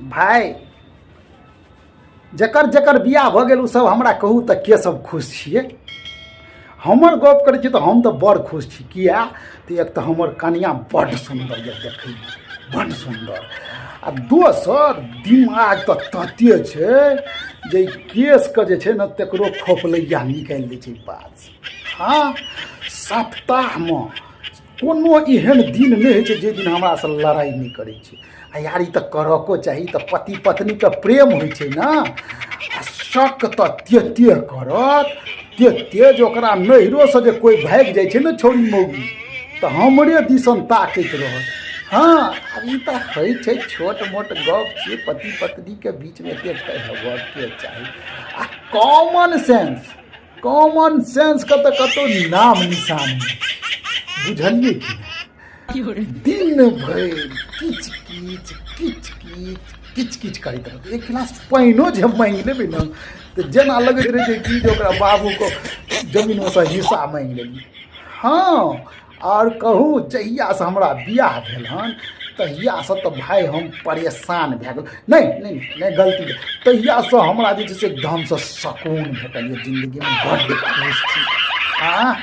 भाय, जकर जकर बियाह भऽ गेल ओ सब हमरा कहू तऽ के सब खुश छियै? हमर गप करै छी तऽ हम तऽ बड़ खुश छी। किया तऽ एक तऽ हमर कनिया बड्ड सुन्दर यऽ देखैमे, बड्ड सुन्दर, आ दोसर दिमाग तऽ तते छै जे केशके जे छै ने तकरो खोपलैया निकालि दै छै बात। हँ, सप्ताहमे कोनो एहन दिन नहि होइ छै जाहि दिन हमरासँ लड़ाइ नहि करै छै। आ यार, ई तऽ करऽको चाही, तऽ पति पत्नीके प्रेम होइ छै ने। आ शक तऽ तेते करत तेते जे ओकरा नैहरोसँ जे कोइ भागि जाइ छै ने छौड़ी मौगी, तऽ हमरे दिसन ताकैत रहत। हँ, आब ई तऽ होइ छै, छोट मोट गप छियै, पति पत्नीके बीचमे एतेक तऽ हेबऽके चाही। आ कॉमन सेंस, कॉमन सेंसके तऽ कतहु नाम निशान नहि, बुझलियै कि नहि? दिन भरि किच किच किच किच किच किच करैत रहत। एक गिलास पानिओ जे माँगि लेबै ने तऽ जेना लगैत रहै छै कि जे ओकरा बाबूके जमीनमे सँ हिस्सा माँगि लेलियै। हँ, आओर कहू, जहियासँ हमरा बियाह भेल हन तहियासँ तऽ भाय हम परेशान भए गेल। नहि नहि नहि, गलती, तहियासँ हमरा जे छै से एकदमसँ सकून भेटल यऽ जिन्दगीमे, बड्ड खुश छी। आँ।